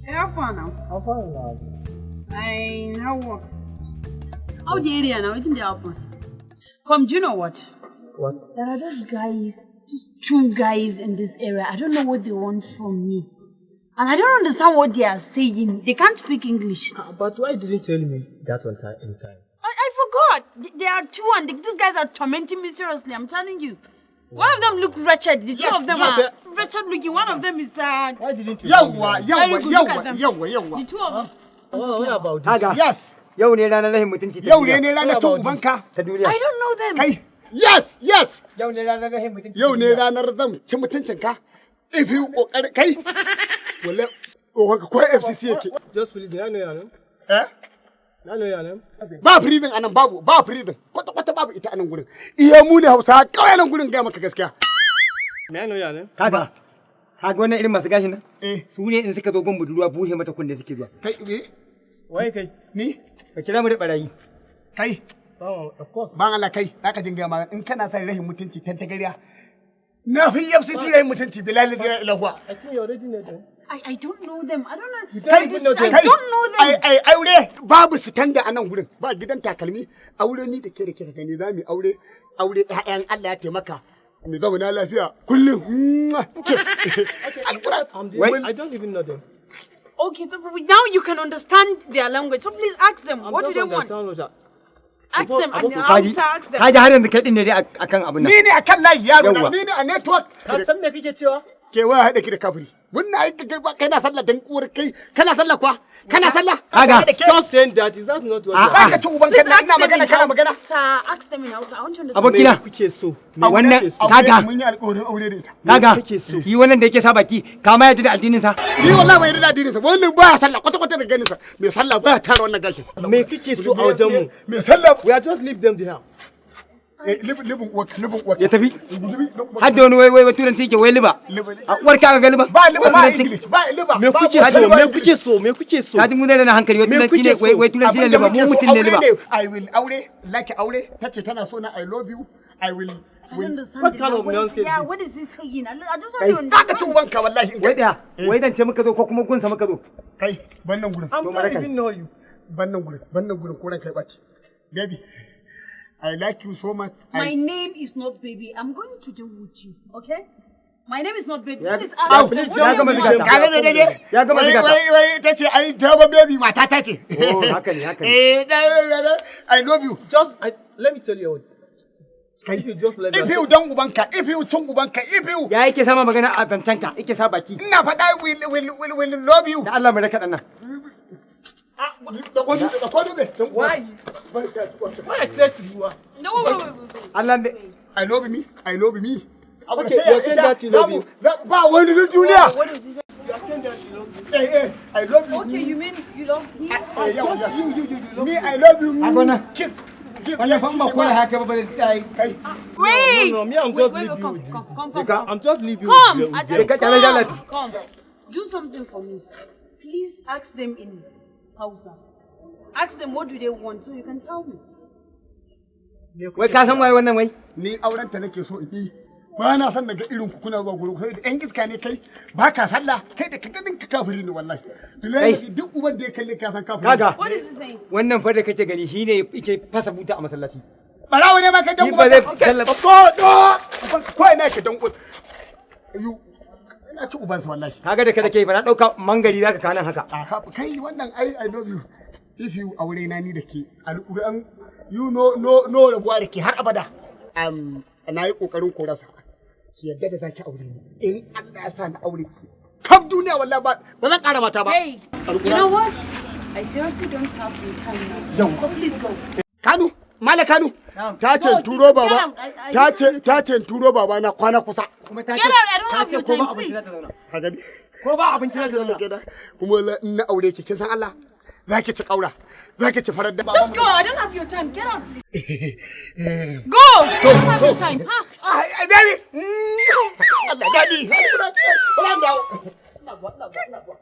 How far now? How far now? I how work? How the area now? Wetin dey happen? Come, do you know what? What? There are those guys, those two guys in this area. I don't know what they want from me. And I don't understand what they are saying. They can't speak English. But why didn't you tell me that one time in time? I forgot. There are two and these guys are tormenting me seriously. I'm telling you. One of them look wretched. The two Yes, of them yes. are wretched looking. One of them is Why didn't you tell me Yawwa, that? yawwa, Very good, look at yawwa, them. yawwa, yawwa. The two of them. What about this? Kaga. Yes, Yau ne ranar rahin mutunci ta yau duniya. ne ranar cin ubanka. Ta duniya. I don't know them. Kai, yes. Yau ne ranar rahin mutunci. Yau ne ranar zan ci mutuncinka. If you kokari kai. Wallahi, tsohonka ko FCC yake. Just please, may I know your name? Eh? May I know your name? Ba prison anan babu, ba prison. Kwata kwata babu ita anan gurin. Iya mu ne Hausa kawai nan gurin, gaya maka gaskiya. May I know your name? Kaga. Kaga wannan irin masu gashin nan? Eh. Su ne in suka zo gun budurwa bushe mata kunne suke zuwa. Kai, eh? Wai kai? Ni? Ka kira mu da barayi. Kai. Oh, of course. Ban Allah kai, zaka jin gaya ma in kana son rahin mutunci tan tagariya. Na fi FCC rahin mutunci, bilal da ilahuwa. I think you already know them. I don't know them. I don't know. Kai, don't even know them. I don't know them. Ai, ai, aure babu sitanda a nan gurin, ba gidan takalmi, aure ni da ke da ke gani za mu yi aure, aure ƴaƴan Allah ya taimaka. Mu zauna lafiya kullum. Alƙur'an. Wait. I don't even know them. Okay, so now you can understand their language. So please ask them. I'm What do just they want? understand what Ask them. And Kaji. Hausa, ask them. Kaji har yanzu kai din ne dai akan abun nan. Ni ne akan layi yaro na, Yawwa. ni ne a network. Ka san me kake cewa? Ke waya haɗa ki da kafiri. Wannan ai ka kai na sallah dan uwar kai, kana sallah kuwa? Kana sallah? Kaga. Stop saying that. Is that not what you Ba are ka ci uban kai Please ask ina them magana in kana magana. Hausa. Ask them in Hausa. I want to understand. Abokina. Me kuke so? Me Wannan kuke so? kaga. Mun yi alƙawarin aure da ita. Kaga. kake so? Shi wannan da yake sa baki ka ma yadda da addinin sa. Ni wallahi bai yarda da addinin sa. Wannan baya sallah kwata kwata da ganin sa. Mai sallah baya tara wannan gashin. Me kake so a wajen mu? Mai sallah. We are just leave them there. Eh, libin libin uwarka, libin uwarka. Ya tafi. Har da wani wai wai wai turanci yake wai liba. A uwar ka ga liba. Ba liba ba Turanci. English, ba liba. Me ba kuke ba so? liba Me English. kuke so? Me kuke so? Kaji mu ne da hankali wai Me turanci ne kuke wai so? wai turanci ne Abinda liba mu muke so mutum ne aure liba. ne. I will aure, like aure, tace tana so na, I love you. I will I don't understand. What the kind of language. nonsense Yeah, is what is he saying? I just Kai. want to Ka ci understand. ubanka wallahi in Wai kai. daya, wai dan ce muka zo ko kuma gunsa muka zo. Kai, ban nan gurin. I To, don't Maraka. even know you. Ban nan gurin, ban nan gurin ko ranka ya ɓaci. Baby, I like you so much. My I name is not baby. I'm going to deal with you, okay? My name is not baby. Please Ya- ask please them. just What do gama they ziga want? ta. Ka ga daidai? Ya gama Wai ziga ta. wai wai tace ai ta ba baby mata ta ce. Oh, haka ne, haka ne. Eh, I love you. Just I, let me tell you what. Kai. If you just let If that- you dan ubanka, if you cin ubanka, if you Ya yake sama magana a zancen ka, yake sa baki. ina faɗa will love you. Da Allah mu raka dan nan. Da kwanu da kwanu ne. Why? Why I threat you are? No, wait, wait, wait, wait. Allah me I love me, I love me. Okay, you're saying that you love you. Ba wani na duniya. What is he saying? You are saying that you love me. Eh eh, I love you. Okay, you mean you love him? Eh, yawa, Just yawa. you love Me, I love you. Kaga wannan. Kiss. Kiss. Wannan fa in ba kora haka ba ba zai tsaya. Kai. Wait! No, no, me, I'm wait, just wait, leave you come, with come, this. come, come, Jika. come. I'm just leave you Come, with, I- with them. Ka kyale come, Jalat. come. Do something for me. Please ask them in Hausa. Ask them what do they want so you can tell me. Wai ka san waye wannan wai? Ni auren ta nake so in yi. Ba na son daga irin ku kuna zuwa gurin kai da yan iska ne kai, ba ka sallah kai da ka ganin ka kafiri ne wallahi. Billahi duk uban da ya kalle ka san kafiri. Kaga. What is he saying? Wannan fa da kake gani shine yake fasa buta a masallaci. Barawo ne ma kai dan Ni ba uban. zai sallah. Ko do. Ko ina ke dan uban. You ina ci ubansa wallahi. Kaga da kada ke ba na dauka mangari zaka kanan haka. A kai wannan ai I love you. If you aure na ni da ke alƙur'an you no no no rabuwa da ke har abada. Na yi ƙoƙarin korarsa. Ki yadda da zaki aure ni. In Allah ya sa na aure ki. Kaf duniya wallahi ba zan ƙara mata ba. Hey, you know what? I seriously don't have the time now. Yau. So please go. Kanu, Mala Kanu. Na'am. Ta ce No, turo get baba. out. I Ta ce ta ce turo baba na kwana kusa. Kuma ta Get ce out, I don't ta have ce your ko ba time, abinci please. za ta zauna. Ka gani? Ko ba abinci za ta zauna. Kuma wallahi in na aure ki kin san Allah. Za ki ci ƙaura. Za ki ci farar da Just go. I don't have your time. Get out, please. Eh. Go. I don't have your time. Huh? Ai, ai, baby. Allah, daddy. Ina dawo. Ina zuwa, ina zuwa, ina zuwa.